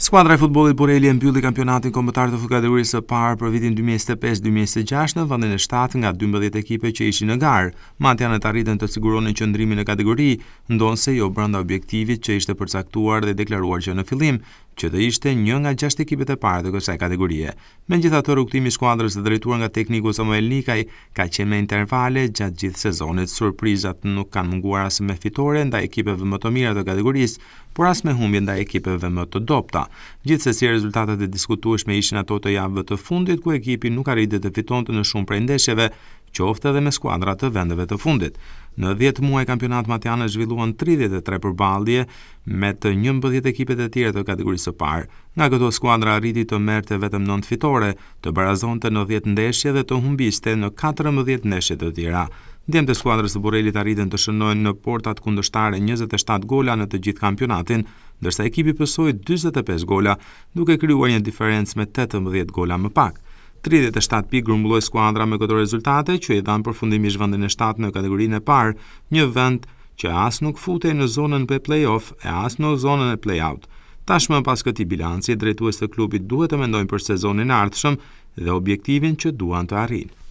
Skuadra e futbollit Burreli e mbylli kampionatin kombëtar të kategorisë së parë për vitin 2025-2026 në vendin e 7 nga 12 ekipe që ishin në garë. Matjanët arritën të siguronin qëndrimin në kategori, ndonëse jo brenda objektivit që ishte përcaktuar dhe deklaruar që në fillim, që të ishte një nga 6 ekipet e para të kësaj kategorie. Megjithatë, rrugëtimi i skuadrës së drejtuar nga tekniku Samuel Nikaj ka qenë me intervale gjatë gjithë sezonit. Surprizat nuk kanë munguar as me fitore ndaj ekipeve më të mira të kategorisë, por as me humbje ndaj ekipeve më të dobta. Gjithsesi rezultatet e diskutueshme ishin ato të javëve të fundit ku ekipi nuk arriti të fitonte në shumë prej ndeshjeve, qoftë edhe me skuadra të vendeve të fundit. Në 10 muaj kampionat Matjanët zhvilluan 33 përballje me të 11 ekipet e tjera të kategorisë së parë. Nga këto skuadra arriti të merrte vetëm 9 fitore, të barazonte në 10 ndeshje dhe të humbiste në 14 ndeshje të tjera. Djemtë e skuadrës së Burrelit arritën të shënojnë në portat kundërshtare 27 gola në të gjithë kampionatin, ndërsa ekipi pësoi 45 gola, duke krijuar një diferencë me 18 gola më pak. 37 pikë grumbulloi skuadra me këto rezultate që i dhanë përfundimisht vendin e 7 në kategorinë e parë, një vend që as nuk futej në zonën e play-off e as në zonën e play-out. Tashmë pas këtij bilanci, drejtues të klubit duhet të mendojnë për sezonin e ardhshëm dhe objektivin që duan të arrijnë.